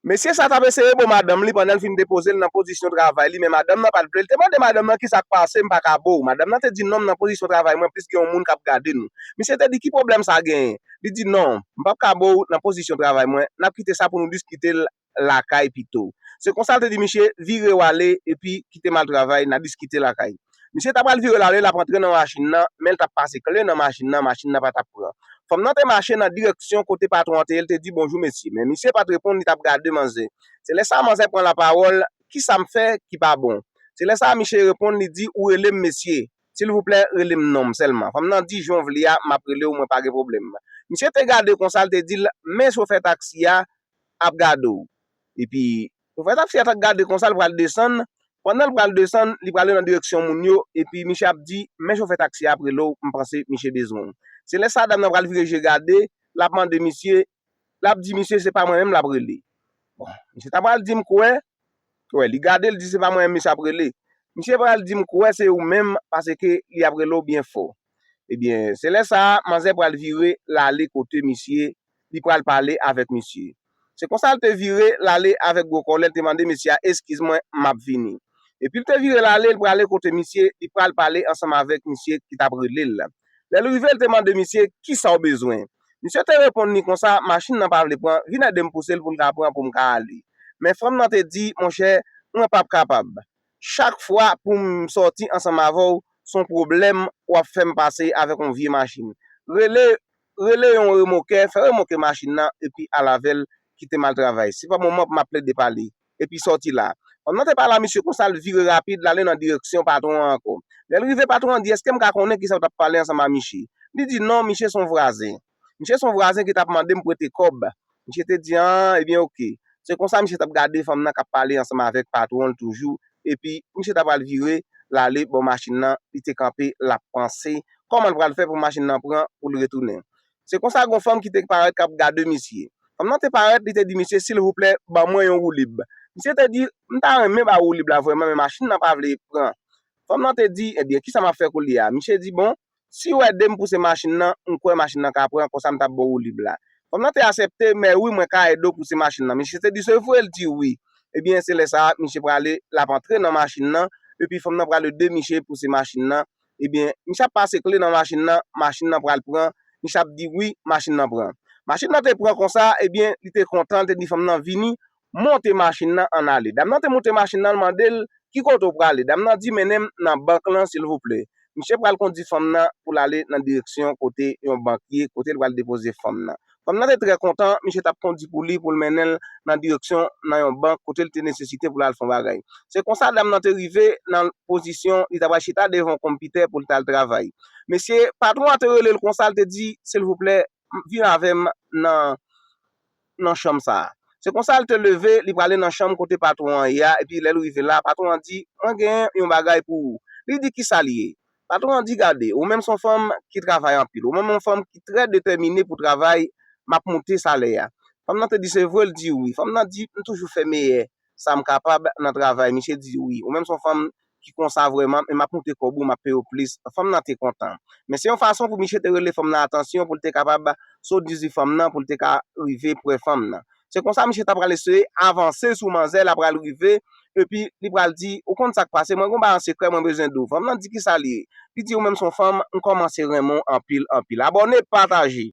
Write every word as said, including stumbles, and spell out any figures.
Mesye sa t ap eseye bo madanm li pandan l fin depoze l nan pozisyon travay li, men madanm nan pa t vle. L te mande madanm nan kisa k pase, "M pa ka bo w." Madanm nan te di, "Non, m nan pozisyon travay mwen, plis gen yon moun k ap gade nou." Misye te di, "Ki pwoblèm sa genyen?" Li di, "Non, m p ap ka bo w nan pozisyon travay mwen, n ap kite sa pou nou diskite l lakay pito." Se konsa l te di misye, "Vire w ale epi kite m al travay, n a diskite lakay." Misye ta pral vire l ale, l ap antre nan machin nan, men l t ap pase kle nan machin nan, machin nan pa t ap pran. Fanm nan te mache nan direksyon kote patwon an te ye, l te di, "Bonjou, mesye." Men misye pa t reponn, li t ap gade manzè. Se lè sa a manzè pran lapawòl, "Kisa m fè ki pa bon?" Se lè sa a misye reponn, li di, "Ou rele m mesye. Silvouplè, rele m non m sèlman." Fanm nan di, "Jan w vle a, m ap rele w, mwen pa gen pwoblèm." Misye te gade konsa, l te di l, "Men chofè taksi a ap gade w." Epi, chofè taksi a t ap gade konsa, l pral desann. Pandan l pral desann, li prale nan direksyon moun yo, epi misye ap di, "Men chofè taksi a ap rele w, m panse misye bezwen w." Se lè sa a dam nan pral vire je gade, l ap mande misye, l ap di misye se pa mwen menm l ap rele. Bon, misye ta pral di m kwè, kwè, li gade, l di se pa mwen menm misye ap rele. Misye pral di m kwè se ou menm, paske li ap rele w byen fò. Ebyen, se lè sa a, manzè pral vire, l ale kote misye, li pral pale avèk misye. Se konsa l te vire, l ale avèk gwo kòlè, l te mande mesye a, "Eskiz mwen, m ap vini." Epi l te vire l ale, l prale kote misye, li pral pale ansanm avèk misye ki t ap rele l la. Lè l rive, l te mande misye, "Kisa w bezwen?" Misye te reponn li konsa, "Machin nan pa vle pran, vin ede m pouse l pou l ka pran pou m ka ale." Men fanm nan te di, "Monchè, mwen p ap kapab. Chak fwa pou m sòti ansanm avè w, se yon pwoblèm w ap fè m pase avèk yon vye machin. Rele, rele yon remokè, fè remòke machin nan, epi al avè l, kite m al travay. Se pa moman pou m ap plede pale. Epi sòti la." Fanm nan te pale a misye konsa, l vire rapid, l ale nan direksyon patwon an ankò. Lè l rive, patwon an di, "Èske m ka konnen kisa w t ap pale ansanm a misye?" Li di, "Non, misye se yon vwazen. Misye se yon vwazen ki t ap mande m prete kòb." Misye te di, "An, ebyen, oke." Se konsa misye t ap gade fanm nan k ap pale ansanm avèk patwon l toujou, epi misye ta pral vire, l ale bò machin nan, li te kanpe, l ap panse kòman l pral fè pou machin nan pran pou l retounen. Se konsa gon fanm ki te parèt k ap gade misye. Fanm nan te parèt, li te di misye, "Silvouplè, ban mwen yon woulib." Misye te di, "M ta renmen ba w woulib la vrèman, men machin nan pa vle pran." Fanm nan te di, "Ebyen, kisa m ap fè koulye a?" Misye di, "Bon, si w ede m pouse machin nan, m kwè machin nan ka pran, konsa m t ap ba w woulib la." Fanm nan te aksepte, "Mè wi, mwen ka ede w pouse machin nan." Misye te di, "Se vre?" L di, "Wi." Ebyen, se lè sa a, misye prale, l ap antre nan machin nan, epi fanm nan pral ede misye pouse machin nan. Ebyen, misye ap pase kle nan machin nan, machin nan pral pran, misye ap di, "Wi, machin nan pran." Machin nan te pran konsa, ebyen, li te kontan, li te di fanm nan, "Vini, monte machin nan, ann ale." Dam nan te monte machin nan, l mande l, "Ki kote w prale?" Dam nan di, "Mennen m nan bank lan, silvouplè." Misye pral kondui fanm nan pou l ale nan direksyon kote yon bank ye, kote l pral depoze fanm nan. Fanm nan te trè kontan, misye t ap kondui pou li, pou l mennen l nan direksyon nan yon bank kote l te nesesite pou l al fè yon bagay. Se konsa dam nan te rive nan pozisyon li ta pral chita devan yon konpitè pou l t al travay. Mesye, patwon an te rele l konsa, l te di, "Silvouplè, vin avè m nan, nan chanm sa a." Se konsa l te leve, li prale nan chanm kote patwon an ye a, epi lè l rive la, patwon an di, "Mwen gen yon bagay pou ou." Li di, "Kisa l ye?" Patwon an di, "Gade, ou menm se yon fanm ki travay anpil, ou menm yon fanm ki trè detèmine pou travay, m ap moute salè a." Fanm nan te di, "Se vre?" L di, "Wi." Fanm nan di, "M toujou fè meyè sa m kapab nan travay." Misye di, "Wi, ou menm se yon fanm ki konsa vrèman, men m ap moute kòb ou, m ap peye w plis." Fanm nan te kontan. Men se yon fason pou misye te rele fanm nan atansyon, pou l te kapab sodwizi fanm nan, pou l te ka rive pre fanm nan. Se konsa misye ta pral eseye avanse sou manzè, l ap pral rive, epi li pral di, "Ou konn sa k pase, mwen gon bagay an sekrè, mwen bezwen di w." Fanm nan di, "Kisa l ye?" Li di, "Ou menm se yon fanm, m kòmanse renmen w anpil, anpil." Abòne, pataje.